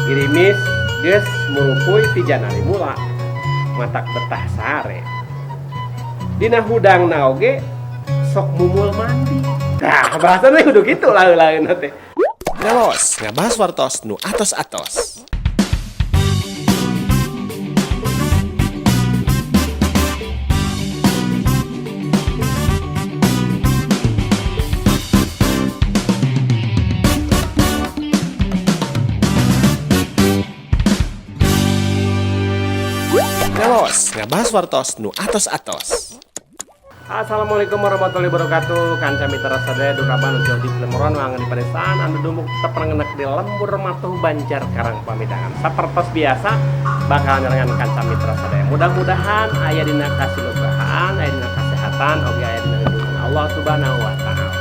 Girimis geus murupuy ti janari mula matak betah sare. Dina hudangna oge sok mumul mandi. Nah, bahasana kudu kitu laeu-laeuna teh. Ngawaos, ngabahas wartos nu atos-atos. Ngawaos, ngabahas wartos nu atos-atos. Assalamualaikum warahmatullahi wabarakatuh. Kanca mitra sadaya duraban jauh di Plemeron wangen di padesaan anu dumuk teperengenek di lembur matuh Banjar Karang Pamidangan. Sapertos biasa bakal nyerengan kanca mitra sadaya. Mudah-mudahan aya dina kasilugahan, aya dina kasehatan, oge aya dina lindungan Allah Subhanahu wa taala.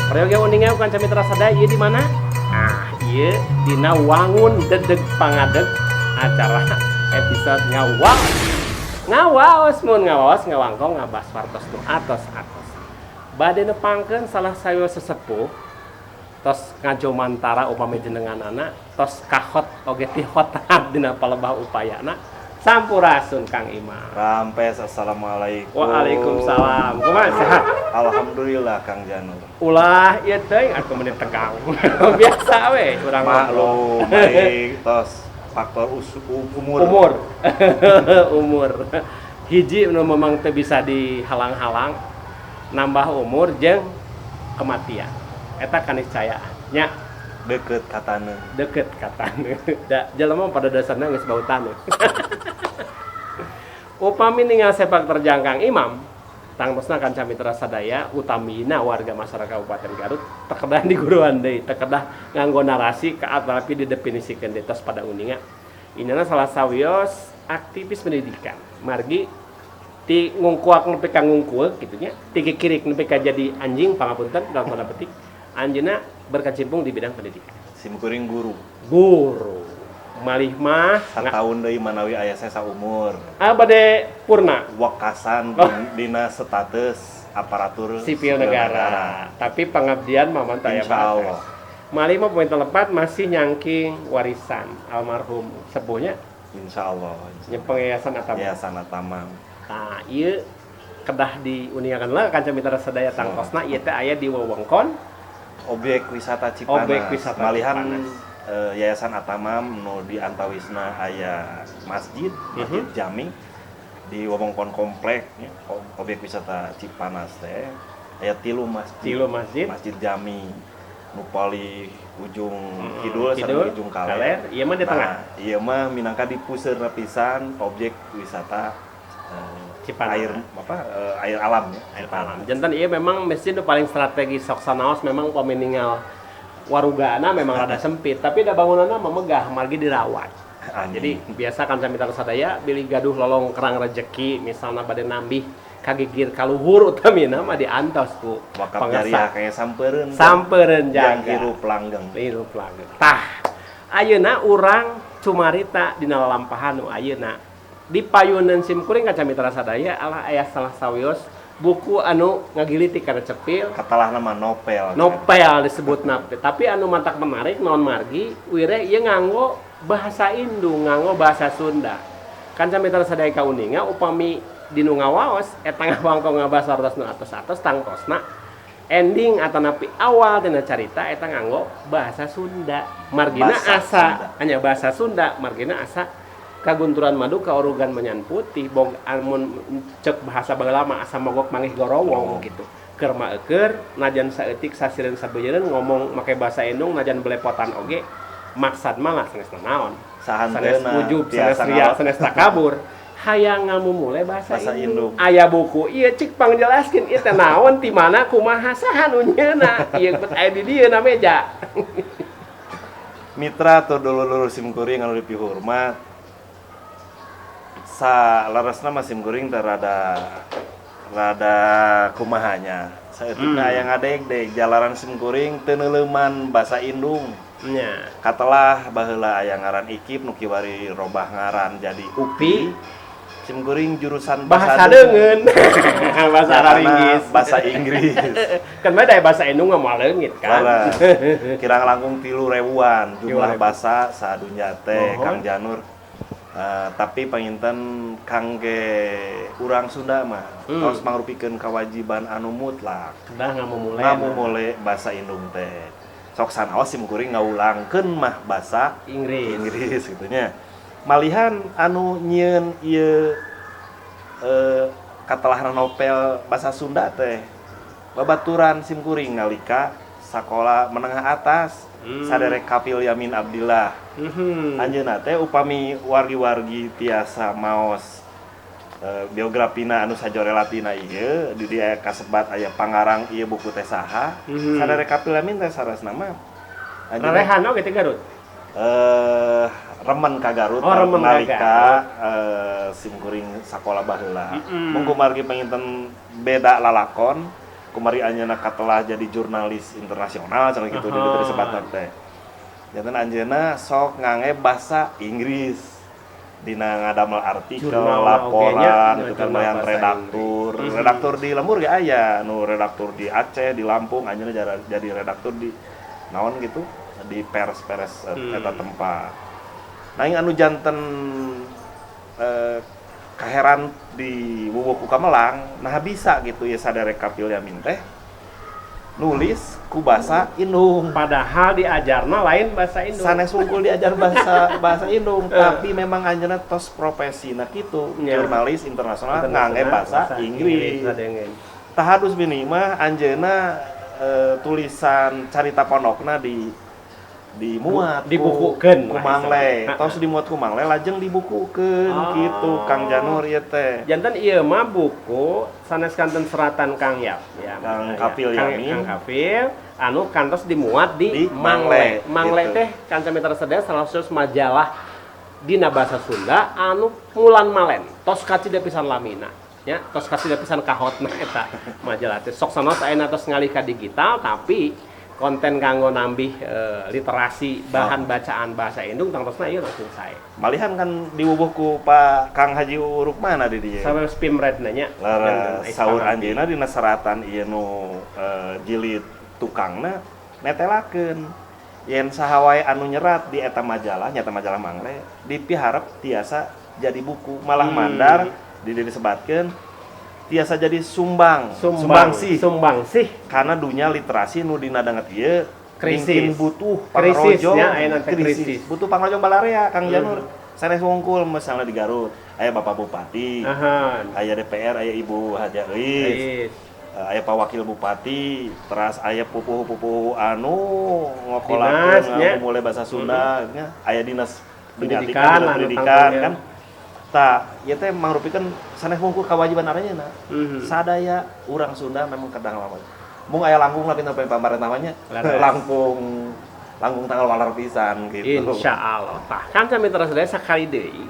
Prayoga uninga kanca mitra sadaya ieu di mana? Ah, ieu dina wangun dedeg pangadeg acara episode ngawaos. Ngawaos mun ngawaos ngawangkong ngabas wartos nu atos-atos. Bade nepangkeun salah sawios sesepuh tos ngajomantara upami jenenganana tos kahot oge tihotat dina palebah upayana. Sampurasun Kang Imam. Rampes, assalamualaikum. Waalaikumsalam. Kumaha sehat? Alhamdulillah Kang Janur. Ulah ieu teuing atuh menit tegang. Biasa we urang ngobrol. Maklum baik tos faktor umur. Umur. Umur. Hiji nu memang teu bisa dihalang-halang nambah umur jeung kematian. Eta kaniscayaan nya. Deket katana. Deket katana. Da jelema pada dasarnya geus bau taneuh. Upami ningal sepak terjang Kang Imam, tangtosna kanca mitra sadaya utamina warga masyarakat Kabupaten Garut tekedah di guruan deui, tekedah nganggo narasi kaatanapi didefinisikeun deui tos pada uninga. Inana salah sawios aktivis pendidikan. Margi ti ngungkuak nepi ka ngungkul kitu nya, ti kikirik nepi ka jadi anjing pangapunten dalam tanda petik. Anjeunna berkecimpung di bidang pendidikan. Simkuring guru. Guru. Malih mah sataun deui manawi aya sesa umur. Ah bade purna. Wekasan dina status aparatur sipil negara. Tapi pengabdian mah mantap ya. Insyaallah. Malih mah poin telepat masih nyangking warisan almarhum sepuhnya. Insyaallah. Nyepeng yayasan Atama. Yayasan Atama. Nah, ieu kedah diuniakan lah kanca mitra sadaya tangtosna ieu teh aya di wewengkon objek wisata Cipanas. Objek wisata Malihan Cipanas. Yayasan Atamam nu di antawisna aya masjid, Masjid Jami di wewengkon komplek ya, objek wisata Cipanas teh aya 3 masjid. 3 masjid. Masjid Jami nu paling ujung kidul sareng ujung kaler. Ieu mah di tengah. Nah, ieu mah minangka di puseurna pisan objek wisata Cipanas. Air apa air alam ya. Air alam. Jantan ieu memang masjid nu paling strategis sok sanaos memang upami ningal warugana memang rada sempit, tapi da bangunanna mah megah margi dirawat. Amin. Jadi biasa kan mitra sadaya bilih gaduh lolong kerang rejeki misalna bade nambih kagigir kaluhur utamina mah diantos ku wakaf jariah kayak sampereun. Sampereun jaga. Hirup langgeng. Hirup langgeng. Tah, ayeuna urang cumarita dina lalampahan nu ayeuna. Di payunan simkuring kanca mitra sadaya alah aya salah sawios buku anu ngagilitik kana cepil katalah nama novel. Novel disebutna, tapi anu mantak menarik naon margi wire ieu nganggo bahasa Indung, nganggo bahasa Sunda. Kanca mitra sadaya kauninga upami dinu ngawaos eta ngawangkong ngabahas wartos nu atos-atos tangtosna ending atanapi awal dina carita eta nganggo bahasa Sunda. Margina bahasa asa Sunda. Hanya bahasa Sunda, margina asa kagunturan madu kaorugan menyan putih bong amun cek bahasa baheula mah asa mogok mangih gorowong gitu. Keur mah eueur najan saeutik sasireun sabeuyeun ngomong make bahasa Indung najan belepotan oge maksad mah lah sanes naon. Sanes ujub, sanes ria, sanes takabur. Hayang ngamumule bahasa Indung. Aya buku ieu cik pangjelaskeun ieu teh naon ti mana kumaha saha nu nyeuna. Ieu bet aya di dieu na meja. Mitra atau dulur-dulur simkuring anu dipihormat. Sa larasna mah simkuring teh rada kumahanya. Saeutikna aya ngadeg-deg jalaran simkuring teu neuleuman basa Indung. Nya. Katelah baheula aya ngaran Ikip nu kiwari robah ngaran jadi Upi. Sim kuring jurusan bahasa deungeun. Bahasa Inggris. Bahasa Inggris. Kan mah da bahasa Indung mah moal leungit kan. Kirang langkung 3.000-an jumlah basa sadunya teh Kang Janur. Tapi panginten kangge urang Sunda mah tos mangrupikeun kewajiban anu mutlak. Dah ngamumule. Ngamumule bahasa Indung teh. Sok sanaos sim kuring ngawulangkeun mah bahasa Inggris. Inggris gitu nya. Malihan anu nyieun ieu katelahna novel bahasa Sunda teh babaturan sim kuring nalika sakola menengah atas saderek Kapil Yamin Abdillah. Anjeunna teh upami wargi-wargi tiasa maos biografina anu sajorelatina ieu di dieu kasebat aya pangarang ieu buku teh saha. Saderek Kapil Yamin teh sarasna mah rerehan oge teh Garut. Remen ka Garut, remen nalika sim kuring sakola baheula. Mung kumargi panginten beda lalakon, kumari anjeunna katelah jadi jurnalis internasional cenah kitu di ditu disebatan teh. Janten anjeunna sok ngange basa Inggris dina ngadamel artikel, jurnal laporan, itu kan jurnal redaktur. Redaktur di lembur ge aya, nu redaktur di Aceh, di Lampung anjeunna jadi redaktur di naon gitu, di pers-pers eta tempat. Nanging anu janten kaheran di wuwuh ku Kamelang, nah bisa gitu ya saderek Kapil Yamin teh nulis ku bahasa Indung. Padahal diajarna lain bahasa Indung. Sanes wungkul diajar bahasa Indung, tapi memang anjeunna tos profesina kitu, jurnalis internasional ngangge bahasa Inggris. Tahadus bini mah anjeunna tulisan carita pondokna dimuat dibukukeun ku Mangle, tos dimuat ku Mangle lajeng dibukukeun gitu Kang Janur ieu teh. Janten ieu mah buku sanes kanten seratan Kang Yap ya, Kang Kapil Yamin. Kang Kapil anu kantos dimuat di Mangle. Mangle gitu. Teh kanca mitra sadaya salah satu majalah dina bahasa Sunda anu mulan malen tos kacida pisan lamina nya, tos kacida pisan kahotna eta majalah teh. Sok sanaos ayeuna tos ngalih ka digital tapi konten kanggo nambih literasi bahan bacaan bahasa Indung tangtosna ieu langsung sae. Malihan kan diwubuh ku Pak Kang Haji Rukmana di dieu. Sawer Pimredna nya. Saur anjeunna dina seratan ieu nu jilid tukangna netelakeun yen saha wae anu nyerat di eta majalah, nyata majalah Mangle, dipiharep tiasa jadi buku, malah mandar di dieu disebatkeun tiasa jadi sumbang sih karena dunia literasi nu dina danget ieu krisis butuh pangrojong krisis butuh pangrojong balarea Kang Janur. Sanes wungkul misalnya di Garut aya Bapak Bupati, aya DPR, aya Ibu Haja Euis, aya Pak Wakil Bupati, teras aya pupuhu-pupuhu anu ngokolakeun mulai bahasa Sunda, aya dinas pendidikan kan. Tah, ieu teh mangrupikeun sanes wungkul kawajiban aranjeunna. Sadaya urang Sunda memang kedah ngalaman. Mung aya langkung lah pinter pamarentah mah nya. Langkung tanggal walar pisan gitu. Insyaallah. Tah, kan sami terus sadaya sakali deui.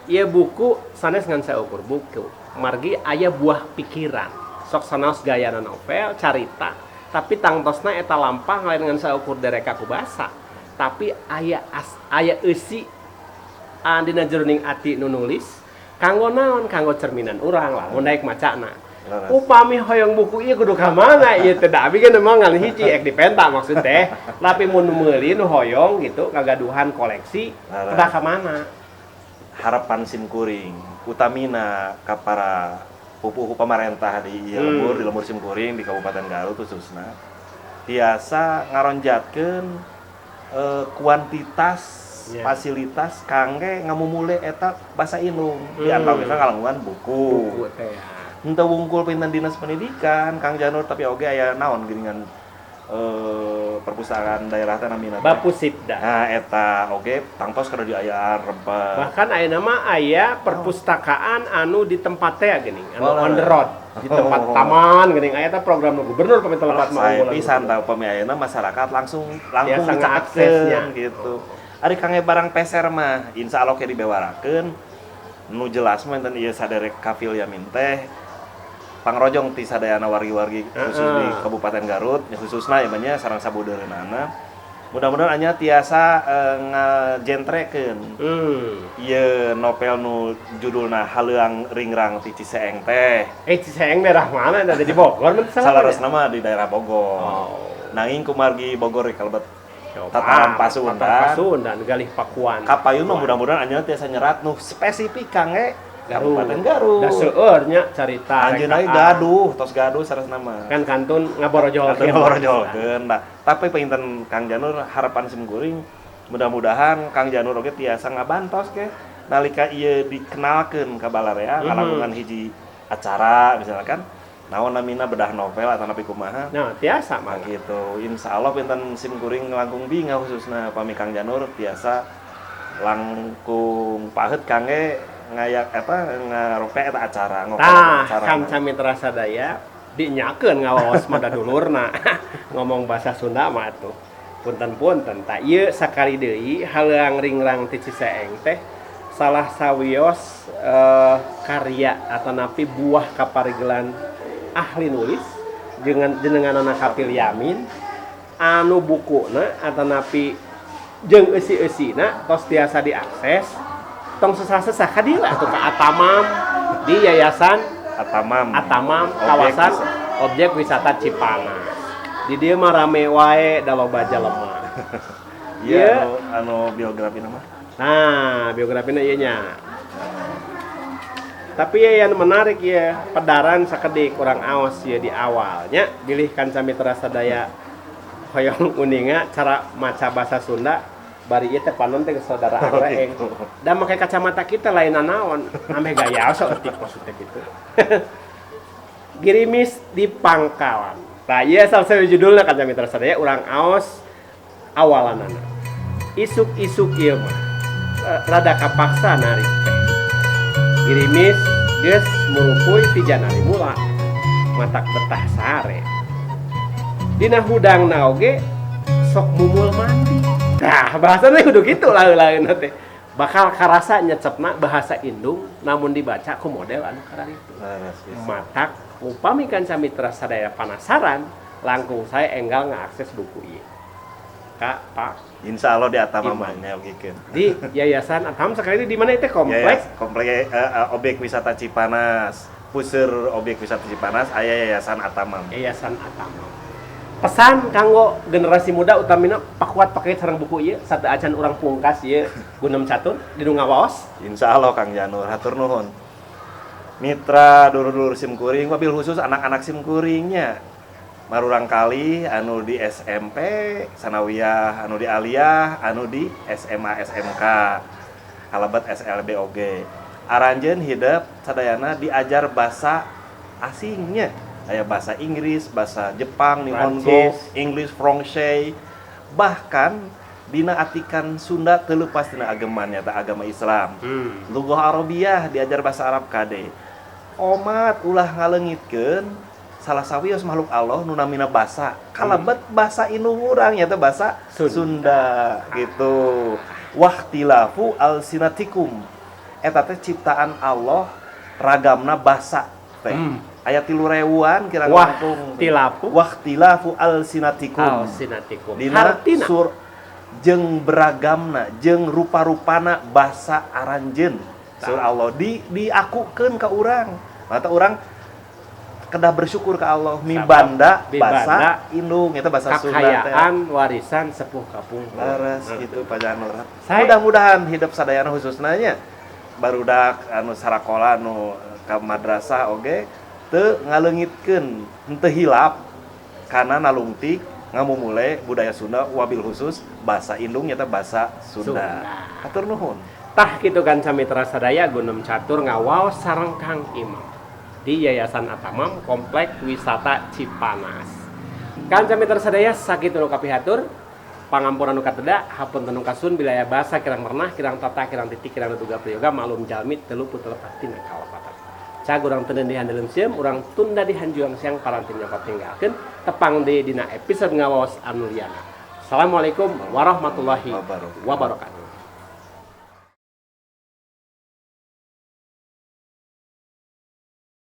Ieu buku sanes ngan saukur buku. Margi aya buah pikiran. Sok sanaos gayana novel, carita, tapi tangtosna eta lampah lain ngan saukur dereka ku basa. Tapi aya eusi dina jeroning ati nu nulis kanggo naon, kanggo cerminan urang lah mun daek macana. Upami hoyong buku ieu kudu ka mana ieu teh, da abi kan emang ngan hiji ek dipenta maksud teh, tapi mun nu meuli nu hoyong gitu kagaduhan koleksi kedah ka mana. Harapan sim kuring utamina ka para pupuhu pamarentah di lembur, di lembur sim kuring di Kabupaten Garut khususna tiasa ngaronjatkeun kuantitas fasilitas kangge ngamumule eta bahasa Indung di antawisna ngalangkungan buku. Buku teh. Henteu wungkul pinten dinas pendidikan Kang Janur, tapi oge aya naon geuningan perpustakaan daerah teh namina teh. Bapusipda. Nah eta oge tangtos kada diayaan rempet. Bahkan ayeuna mah aya perpustakaan anu di tempat teh geuning, anu on the road, di tempat taman geuning aya teh program gubernur pami telepat mah unggulan. Pisan tah upami ayeuna masyarakat langsung dicaketkeun gitu. Ari kangge barang peser mah insyaallah ke dibewarakeun nu jelas mah enten ieu saderek Kapil Yamin teh pangrojong ti sadayana wargi-wargi khusus di Kabupaten Garut khususna ieu mah nya sareng sabudeureunana Mudah-mudahan anya tiasa ngajentrekeun. Ieu novel nu judulna Haleuang Ringrang ti Ciseeng teh. Ciseeng daerah mana? Ada di Bogor mun salah. Salarasna mah di daerah Bogor. Oh. Nanging kumargi Bogor kalebet tataran Pasundan. Pasundan Galih Pakuan. Kapayun mah mudah-mudahan anjeunna tiasa nyerat nu spesifik kangge Kabupaten Garut. Da seueur nya carita. Anjeunna gaduh, tos gaduh sarasna mah. Kan kantun ngaborojolkeun. Ngaborojolkeun. Nah, tapi panginten Kang Janur harapan sim kuring mudah-mudahan Kang Janur oge tiasa ngabantos ke nalika ieu dikenalkeun ka balarea kalangkungan hiji acara misalkan naon namina bedah novel atau napi kumaha. Nah, tiasa mah gitu. Insyaallah pinten sim kuring langkung bingah khususna pami Kang Janur tiasa langkung paheut kangge ngayak apa ngarope eta acara ngobrol acara. Kanca mitra sadaya dinyakeun ngawaos mah dulurna ngomong bahasa Sunda mah atuh. Punten-punten tah ieu sakali deui Haleuang Ringrang ti Ciseeng teh salah sawios karya atau napi buah kaparigelan ahli nulis dengan jenenganana Kapil Yamin anu bukuna atau napi jeung eusi-eusina tos tiasa diakses tong sesah-sesah ka dieu atuh ka Atamam di Yayasan Atamam kawasan objek wisata Cipanas. Di dieu mah rame wae da loba jelema. Ieu anu biografina mah. Nah, biografina ieu nya. Tapi ya yang menarik ya pedaran sakedik kurang aos ya di awalnya bilih kanca mitra sadaya hoyong uninga cara maca bahasa Sunda bari ieu teh panon teh saudara Angreeng. Da make kacamata kita lain naon, ameh gaya sok eutik maksudnya gitu. Girimis di Pangkalan. Tah ieu salah satu judulna kanca mitra sadaya urang aos awalanana. Isuk-isuk ieu mah rada kapaksa narik teh. Girimis geus murupuy ti janari mula matak betah sare. Dina hudangna oge sok mumul mandi. Nah, bahasanya kudu kitu laeu-laeuna teh. Bakal karasa nyecepna bahasa indung namun dibaca ku model anu kararitu. Matak upami kanca mitra sadaya panasaran, langkung saya enggal ngaakses buku ieu. Kak, Pak. Insya Allah di Atamam nya ogikeun. Di Yayasan Atamam sekali di mana itu komplek? Komplek objek wisata Cipanas. Puseur objek wisata Cipanas aya Yayasan Atamam. Yayasan Atamam. Pesan kanggo generasi muda utamina pakuat pakai sareng buku ieu satu acan urang pungkas ieu Gunem Catur di nu ngawaos. Insyaallah Kang Janur hatur nuhun. Mitra dulur-dulur sim kuring wabil khusus anak-anak sim kuringnya. Marurang kali anu di SMP, sanawiyah, anu di aliyah, anu di SMA, SMK, kalabat SLB oge. Aranjeun hidep sadayana diajar bahasa asingnya. Aya bahasa Inggris, bahasa Jepang, Nihongo, English, Francais, bahkan dina atikan Sunda teu leupas dina ageman nyata agama Islam. Lughah Arabiah diajar bahasa Arab kade. Omat ulah ngaleungitkeun salah sawios makhluk Allah nu namina basa. Kalebet basa indung urang nyata bahasa Sunda gitu. Wahtilafu alsinatikum. Eta teh ciptaan Allah ragamna basa teh. Ayat 3000-an kira langkung. Wahtilafu alsinatikum. Alsinatikum. Dina sur jeung beragamna, jeung rupa-rupana basa aranjeun. Sur Allah diakukeun ka urang. Mata urang kedah bersyukur ke Allah mibanda basa indung eta bahasa Sunda teh. Kakayaan warisan sepuh kapungkur. Leres gitu Pak Janur. Mudah-mudahan hidup sadayana khususna nya barudak anu sarakola anu ka madrasah oge teu ngaleungitkeun henteu hilap kana nalungtik ngamumule budaya Sunda wabil khusus bahasa indung nyata bahasa Sunda. Hatur nuhun. Tah kitu kan samitra sadaya Gunem Catur ngawaos sareng Kang Imam di Yayasan Atamam Komplek Wisata Cipanas. Kanca mitra sadaya sakitu nu kapihatur pangampura nu kateda hapunten nu kasun bilaya basa kirang merenah kirang tata kirang titik kirang duga prayoga malum jalmi telu putel pati kalepatan. Cag urang teu di handeuleum sieum urang tunda di hanjuang siang paranti nyokot tinggalkeun tepang deui dina episode ngawaos anu liana. Assalamualaikum warahmatullahi wabarakatuh.